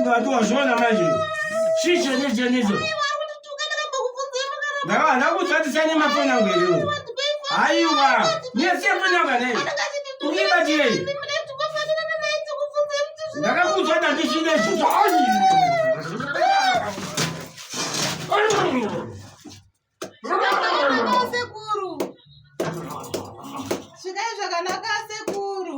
Ndozviona manje. Chii chene chenecho? Ndakava ndakutsvatisai nemafoni angu here? Haiwa, nesiye foni yangu anei. Ukibatirei? Ndakakuudza kuti handisvide izvozvo. Sekuru. Svikai zvakanaka sekuru.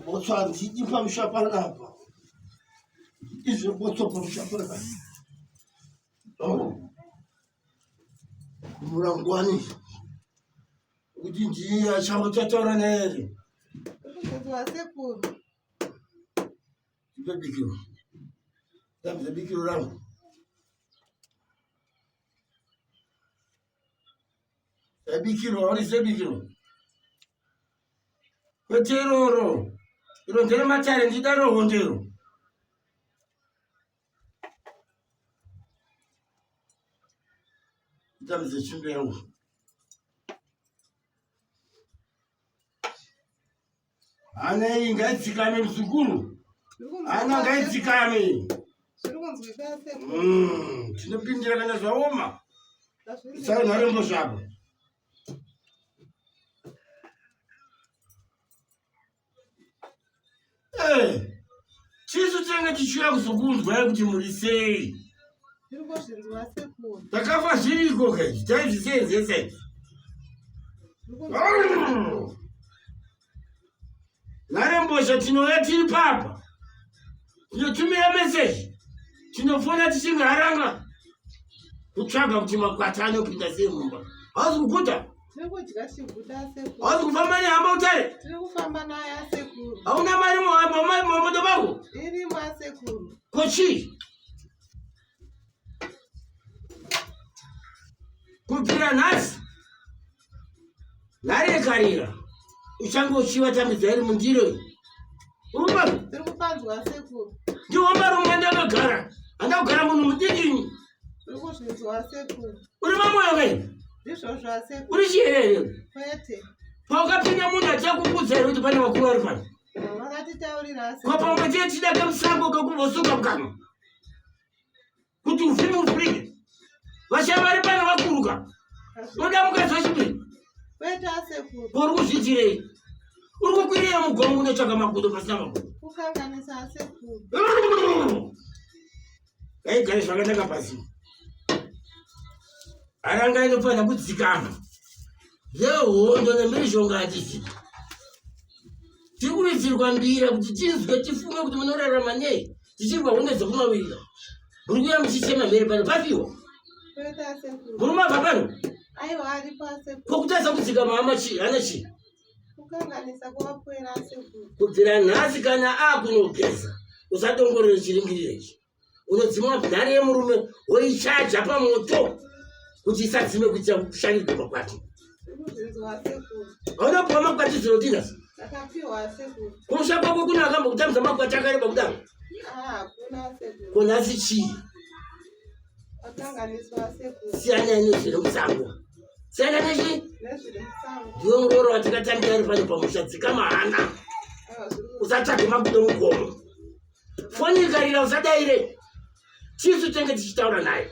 Botso handidi pamusha panapa. Izvo botso pamusha panapa. Oh. Kumura ngwani kuti ndiye achangotataura naye here? Sekuru. Ndipe bikiro. Tambidza bikiro rangu. Bikiro, aurize bikiro. Kwete iroro. Iro ndere matare ndidaro hondero. Nditambidze tsvimbo yangu. Hana iyi ngaitsikame muzukuru. Hana ngaitsikame. Tinopindira kana zvaoma. Isai nharembo zvako. Eh, tisu tinenge tichiuya kuzokunzwai kuti muri sei. Takafa zviriko ka izvi, taizviseenzesa izvi. Nharembozha tinouya tiri papa, tinotumira meseji, tinofona tichinge haranga kutsvaga kuti makwata anopinda sei mumba. Hauzi kuguta? Tiri kudya chiguta sekuru. Hauzi kufamba nehama utare? Tiri kufamba naye asekuru. Hauna mari mumoto mako? Irimo asekuru. Ko chii? Kubvira nhasi nharekarira uchange uchivatambidza iri mundiro iyi. Urumba? Tiri kupanzwa sekuru. Ndiwo marume ndakagara. Handakugara kugara munhu mudiki ini. Uri kuzvinzwa sekuru. Uri mamoyo kai? Ndizvozvo asekuru. Uri chiyere here? Kwete. Paukapinda munhu achakuudza here kuti pane vakuru vari pano? Vakatitaurira asekuru. Ko pamwe chete chida kemusango kekumbosuka mukanwa. Kuti ufime ufurike. Vashaya vari pano vakuruka. Unoda mukadzi wechipiri? Kwete asekuru. Ko uri kuzviitirei? Uri kukwirira mugongo unotsvaga makudo pasina makudo. Kukanganisa asekuru. Ngaigare zvakanaka pasi. Haranga inofanira kudzikama. Zvehondo nemhirizhonga hatisi. Tiri kuridzirwa mbira kuti tinzwe tifunge kuti munorarama nei tichirwa hondo dzekumawirira. Muri kuuya muchichema mhere pano pafiwa. Murume abva pano. Aiwa aripo asekuru. Ko kutadza kudzikama hama chii hana chii? Kukanganisa kwawapwera asekuru. Kubvira nhasi kana akunogeza usadongorere chiringiriro ichi. Unodzima nhare yemurume woichaja pamoto kuti isadzime kuitira kushanyirwa makwati. Hauna kupiwa makwati zero tinasi? Ndakapiwa asekuru. Kumusha kwako kune akambokutambidza makwati akareba kudaro? Ah, hakuna asekuru. Ko nhasi chii? Wakanganiswa asekuru. Siyanai nezviri musango. Siyana nechi? Ndiwe muroora watikatambira ari pano pamusha dzikama hana. Usatsvage makudo mugomo. Foni ikarira usadaire. Tisu tenge tichitaura naye.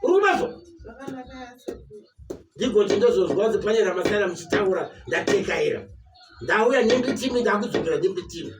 Uri kubazwa? Ndigoti ndozozwa kuti pane ramasara muchitaura ndatekaira. Ndauya nembitimi ndakudzokera nembitimi.